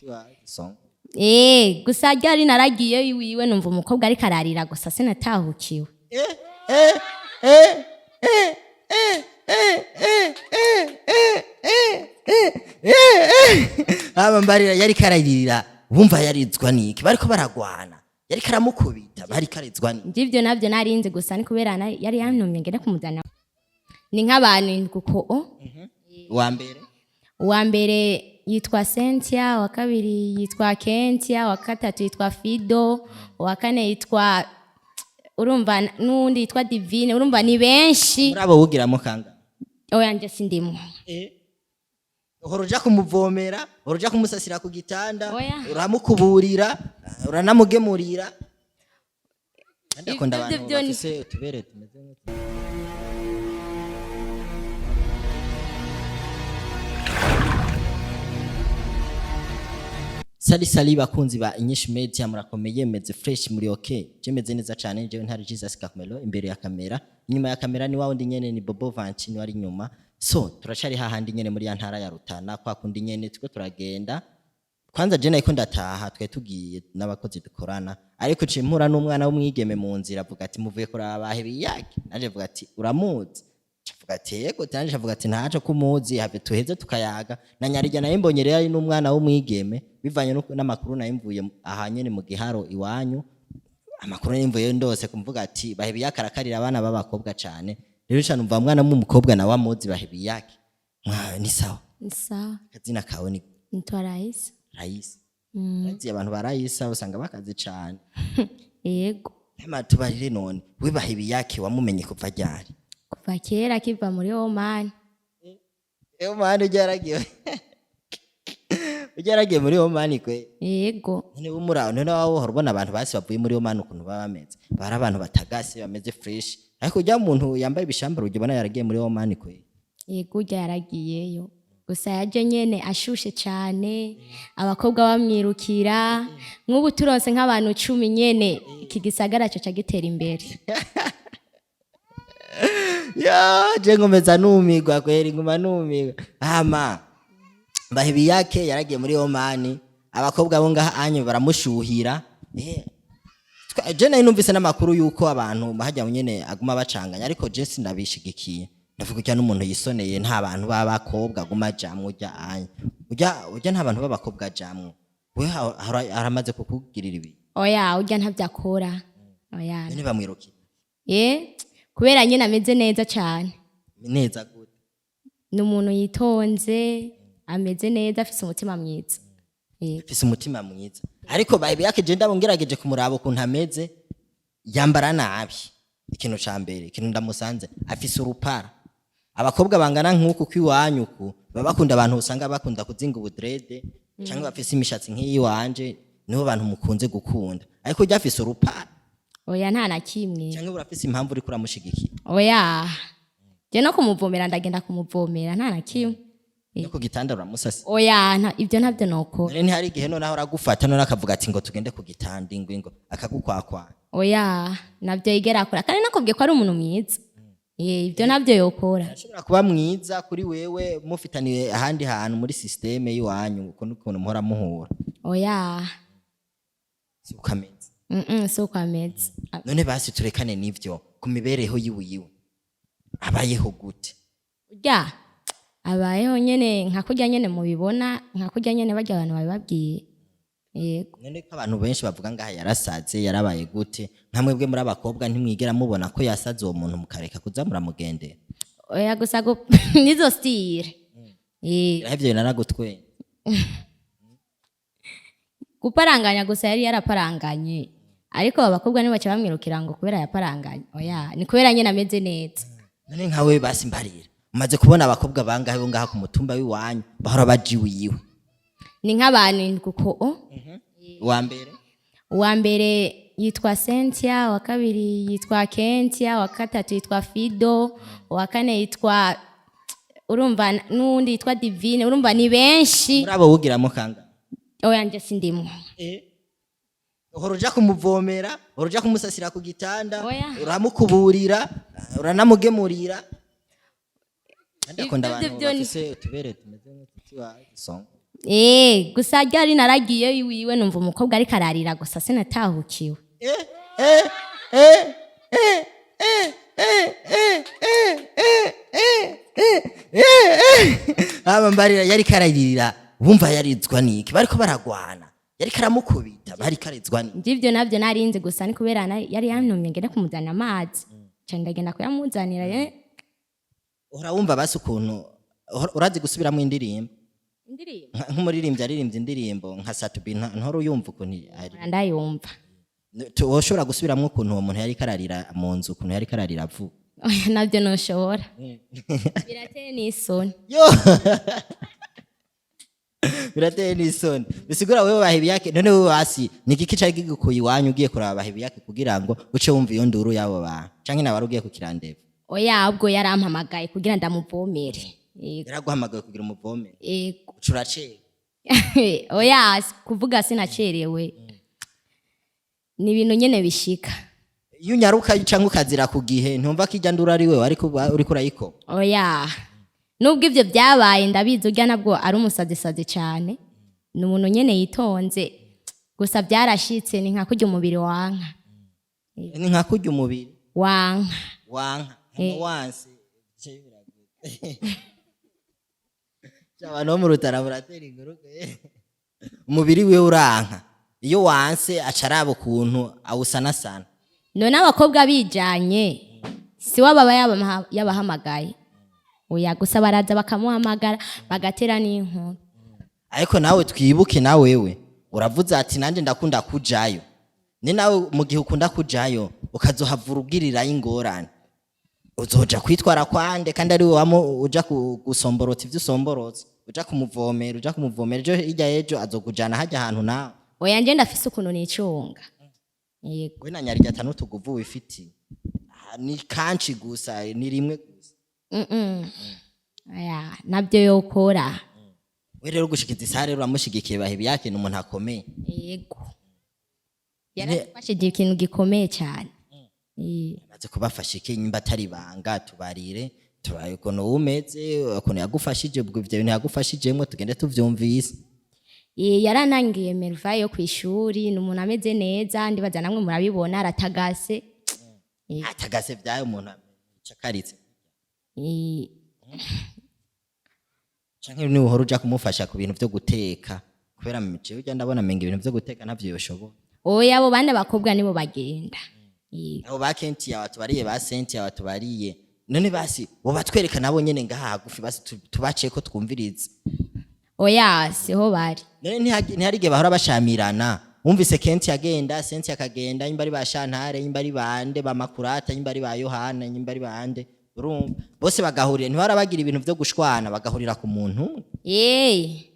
Iwe. Song. Gusa ryari naragiye iwiwe, numva umukobwa ariko ararira, gusa sinatahukiwe. Eh eh eh eh eh eh eh eh eh eh eh eh. Aba mbarira, yari kararira, wumva yarizwa niki? Bariko baragwana, yari karamukubita, bari karizwa niki? Njye navyo narinzi, gusa ni kubera yari yantumye ngende kumuzana. Ni nk'abantu indwi uko o. Wa mbere? Uwa mbere yitwa Cynthia, uwa kabiri yitwa Kentia, uwa gatatu yitwa Fido, uwa kane yitwa, urumva, n'uwundi yitwa Divine. Urumva ni benshi. Muri abo wugiramo kanga? Oya, nje sindimwo. Uhora uja kumuvomera, uhora uja kumusasira ku gitanda? Oya. Uramukuburira, uranamugemurira. Ndakunda Ivyo abantu byo ni- bafise utubere tumeze nk'utu. Sali sali bakunzi ba Inyishu Media, murakomeye, meze fresh, muri okay? Je meze neza cyane. Jewe ntari Jesus Carmelo imbere ya kamera, inyuma ya kamera ni wawundi nyene, ni Bobo Vanchi ni wari inyuma. So turacari hahandi nyene muri ya ntara ya Rutana, kwa kundi nyene tuko turagenda. Kwanza je nariko ndataha, twari tugiye n'abakozi dukorana, ariko ciye mpura n'umwana w'umwigeme mu nzira, avuga ati: "Muvuye kuraba Bahebiyake?" Nanje avuga ati: "Uramuzi?" Avuga ati: "Yego." Nanje avuga ati: "Ntaco kumuzi, have tuheze tukayaga." Na nyarirya nayo mbonye rero ari n'umwana w'umwigeme, bivanye n'amakuru nayo mvuye aha nyene mu giharo iwanyu. Amakuru nayo mvuye ndose kumvuga ati Bahebiyake arakarira abana b'abakobwa cane. Rero ca numva mwana w'umukobwa nawe amuzi Bahebiyake. Mwa ni sawa? Ni sawa. Akazina kawe ni? Nitwa Raisa. Raisa. Raisi, abantu barayisa usanga bakaze cane. Yego. Ema tubarire none, we Bahebiyake wamumenye kuva ryari? Kuva kera, akiva muri Oman. Oman, ujya yaragiye muri Oman kwe? Yego. None umura none wawe uhora ubona abantu basi bavuye muri Oman ukuntu baba bameze, bari abantu batagase, bameze fresh, ariko ujya muntu yambaye ibishambara ujya ubona yaragiye muri Oman kwe? Yego, urya yaragiyeyo, gusa yaje nyene ashushe cane, abakobwa bamwirukira. Nk'ubu turonse nk'abantu 10 nyene, iki gisagara coca gitera imbere. Ya je nkomeza numigwa kweri, nguma numigwa. Hama Bahebiyake yaragiye muri Oman, abakobwa bo ngaha anyu baramushuhira. Je nari numvise n'amakuru yuko abantu hajya nyene aguma bacanganya, ariko je sinabishigikiye. Ndavuga ujya n'umuntu yisoneye, nta bantu b'abakobwa aguma ajamwo. Ujya anya ujya nta bantu b'abakobwa ajamwo. We aramaze kukugirira ibi? Oya, urya ntavyo akora, oya. None bamwirukira? Kubera nyene ameze neza cane. Neza gute? Ni umuntu yitonze, ameze neza, afise umutima mwiza. Yego. Afise umutima mwiza, ariko Bahebiyake je ndabo ngerageje kumuraba ukuntu ameze, yambara nabi. Ikintu ca mbere, ikintu ndamusanze, afise urupara. Abakobwa bangana nk'uku kw'iwanyu uku baba bakunda abantu usanga bakunda kuzinga ubudrede canke bafise imishatsi nk'iyiwanje, nibo bantu mukunze gukunda, ariko urya afise urupara. Oya, nta na kimwe. Canke urafise impamvu uriko uramushigikira? Oya, je no kumuvomera ndagenda kumuvomera, nta na kimwe. No ku gitanda uramusasi? Oya, ibyo ntabyo nokora. None ntihari igihe noneho aragufata, none akavuga ati: "Ngo tugende ku gitanda," ingwe ngo akagukwakwana? Oya, nabyo yigera akora, kandi nakubwiye ko ari umuntu mwiza. Ibyo nabyo yokora. Ashobora kuba mwiza kuri wewe, mufitaniye ahandi hantu muri système y'iwanyu, ukuntu ukuntu muhora muhura. Oya. Si uko ameze? Si uko ameze. None basi turekane n'ivyo, ku mibereho yiwe yiwe abayeho gute? Urya abayeho nyene nka kurya nyene mubibona, nka kurya nyene barya abantu babibabwiye, yego. None ko abantu benshi bavuga ngaha yarasaze, yarabaye gute, nka mwebwe muri abakobwa ntimwigera mubona ko yasaze uwo muntu, mukareka kuza muramugendera? Oya, gusa nizo style. Irahevye naragutwenye. Guparanganya gusa yari yaraparanganye, ariko abakobwa ntibaca bamwirukira ngo kubera yaparanganye. Oya, ni kubera nyene ameze neza. None nkawe basi mbarira, umaze kubona abakobwa bangahe bo ngaha ku mutumba w'iwanyu bahora baja iwiwe? Ni nk'abantu indwi uko o. Uwa mbere? Uwa mbere yitwa Cynthia, uwa kabiri yitwa Kentia, uwa gatatu yitwa Fido, uwa kane yitwa, urumva, n'uwundi yitwa Divine. Urumva ni benshi. Muri abo wugiramo kanga? Oya, nje sindimwo. Uhora uja kumuvomera, uhora uja kumusasira ku gitanda? Oya. Uramukuburira, uranamugemurira. Ndakunda Ivyo abantu byo ni- bafise utubere tumeze nk'ututi wa songa. Gusa ryari naragiye iwiwe, numva umukobwa ariko ararira, gusa sinatahukiwe. Eh, eh, eh, eh, eh, eh, eh, eh, eh, eh, eh, eh, eh. Aba mbarira, yariko ararira, wumva yarizwa niki? Bariko baragwana, yariko aramukubita, bariko arizwa niki? Njye navyo narinzi, gusa ni kubera yari yantumye ngende kumuzanira amazi, nca ndagenda kuyamuzanira. Uhora wumva basi ukuntu urazi gusubiramo indirimbo? Indirimbo? Nk'umuririmbyi aririmbye indirimbo nka Satubi, ntora uyumva ukuntu ari? Ndayumva. Woshobora gusubiramwo ukuntu uwo muntu yariko ararira mu nzu, ukuntu yariko ararira avuga? Oya, navyo noshobora, birateye n'isoni. Yo, birateye n'isoni. Bisigura wewe Bahebiyake, none wewe basi ni igiki cari kigukuye iwanyu ugiye kuraba Bahebiyake kugira ngo uce wumva iyo nduru y'abo bantu, canke nawe wari ugiye kukirandeva? Oya, ubwo yarampamagaye kugira ndamuvomere. Yego. Yaraguhamagaye kugira umuvomere? Yego. Uca uracega? Oya, kuvuga sinacerewe, ni ibintu nyene bishika. Iyo unyaruka canke ukazira ku gihe, ntumva ko irya nduru ari wewe ariko uriko urayikoma? Oya, nubwo ivyo byabaye ndabizi, urya nabwo ari umusazisazi cane, ni umuntu nyene yitonze, gusa byarashitse, ni nka kurya umubiri wanka. Ni nka kurya umubiri wanka. Wanka hama wanse bice biragoye. Abantu bo mu Rutana muratera inkuru. Umubiri wiwe uranka, iyo wanse aca araba ukuntu awusanasana. None abakobwa bijanye, si we baba yabahamagaye? Oya, gusa baraza bakamuhamagara, bagatera n'inkuru. Ariko nawe twibuke, na wewe uravuze ati nanjye ndakunda kujayo. Ni nawe mu gihe ukunda kujayo ukazohavura ugirirayo ingorane, uzoja kwitwara kwande kandi ari we uja gusomborotsa ivyo usomborotsa, uja kumuvomera ejo hirya ejo azokujana hajya ahantu nawe? Oya, nje ndafise ukuntu nicunga. Yego. We na nyarya atanu tuguvu wifitiye. Ah, ni kanshi gusa, ni rimwe gusa. Oya, nabyo yokora. We rero gushikiza isaha rero uramushigikiye, Bahebiyake ni umuntu akomeye. Yego, yaradufashije ikintu gikomeye cyane. Maze kubafasha iki? Nyimba atari ibanga, tubarire, turaye ukuntu umeze, ukuntu yagufashije, ubwo ivyo bintu yagufashijemwo tugende tuvyumvise. Yaranangiye minerval yo kw'ishuri. Ni umuntu ameze neza, ndibaza namwe murabibona, aratagase. Atagase vyayo, umuntu acakaritse? Canke ni uhora uja kumufasha ku bintu vyo guteka? Kubera jewe urya ndabona menga ibintu vyo guteka ntavyo yoshobora. Oya, abo bandi bakobwa nibo bagenda. Abo ba Kenti yawe tubariye, ba Senti yawe tubariye, none basi wobatwereka nabo nyene ngaha hagufi, basi tubaceko twumvirize. Oya, siho bari. None ntihari igihe bahora bashamirana, wumvise Kenti agenda, Senti akagenda, nyimba ari ba Shantare, nyimba ari bande, ba Makurata, nyimba ari ba Yohana, nyimba ari bande, urumva bose bagahurira, ntibara bagira ibintu vyo gushwana bagahurira ku muntu umwe?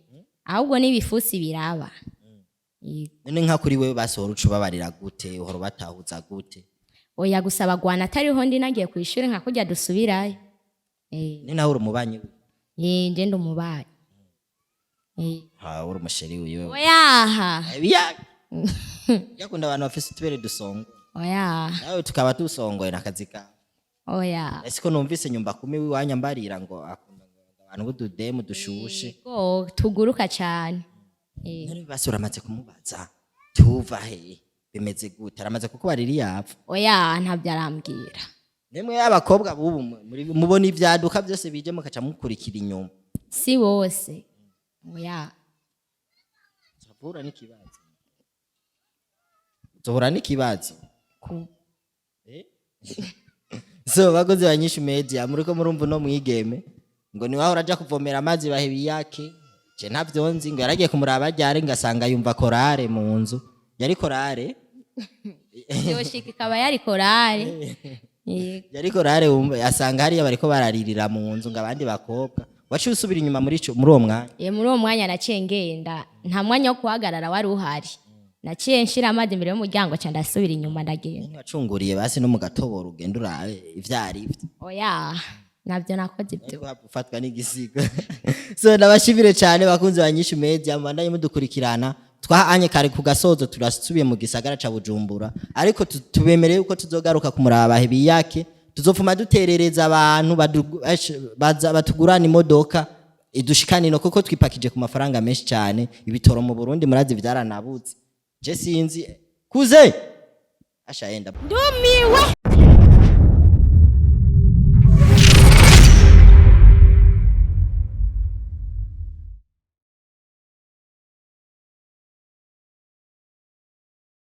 Ahubwo n'ibifusi biraba. None nka kuri wewe basi uhora uca ubabarira gute, uhora ubatahuza gute? Oya, gusa bagwana atariho ndi nagiye kw'ishuri, nka kurya dusubirayo. Ni nawe uri umubanyi we? Nje ndi umubanyi. Ha, uri umusheri wiwe? Oyaha. Yakunda abantu bafise utubere dusongo. Oya. Nawe tukaba dusongoye n'akazi kawe. Oya. Ese ko numvise nyumba kumi w'iwanyu ambarira ngo akunda ngo abantu b'ududemu dushushe? Yego, tuguruka cyane. None basi uramaze kumubaza tuva he, bimeze gute? Aramaze kukubarira iyo yapfa? Oya, ntabyo arambwira. Nemwe abakobwa bubu mubona ivyaduka byose bije mukaca mukurikira inyuma. Si bose, oya. Uzohura n'ikibazo, uzohura n'ikibazo. So bakozi ba Nyishu Media, muriko murumva uno mwigeme ngo ni wahora aja kuvomera amazi Bahebiyake. Je ntavyo nzi, ngo yaragiye kumuraba ryari, ngasanga yumva korale mu nzu, yari korale. Yoshika ikaba yari korale. Yego. Yari korale, wumva asanga hariya bariko bararirira mu nzu ngo abandi bakobwa. Waciye usubira inyuma muri uwo mwanya? Muri uwo mwanya naciye ngenda, nta mwanya wo guhagarara wari uhari. Naciye nshira amazi imbere y'umuryango, ca ndasubira inyuma, ndagenda. Wacunguriye basi no mu gatoboro ugenda urabe ivyo ari vyo? Oya, ntabyo nakoze ibyo. Ufatwa n'igisigo. So ndabashimire cyane bakunzi ba Nyishu Media, mubandanye mudukurikirana. Twahanye kare ku gasozo, turasubiye mu gisagara ca Bujumbura, ariko tubemereye yuko tuzogaruka kumuraba Bahebiyake. Tuzopfuma duterereza abantu batugurana imodoka. Idushikanino kuko twipakije ku mafaranga menshi cyane. Ibitoro mu Burundi murazi vyaranabuze. Je sinzi kuze ashaenda. Ndumiwe.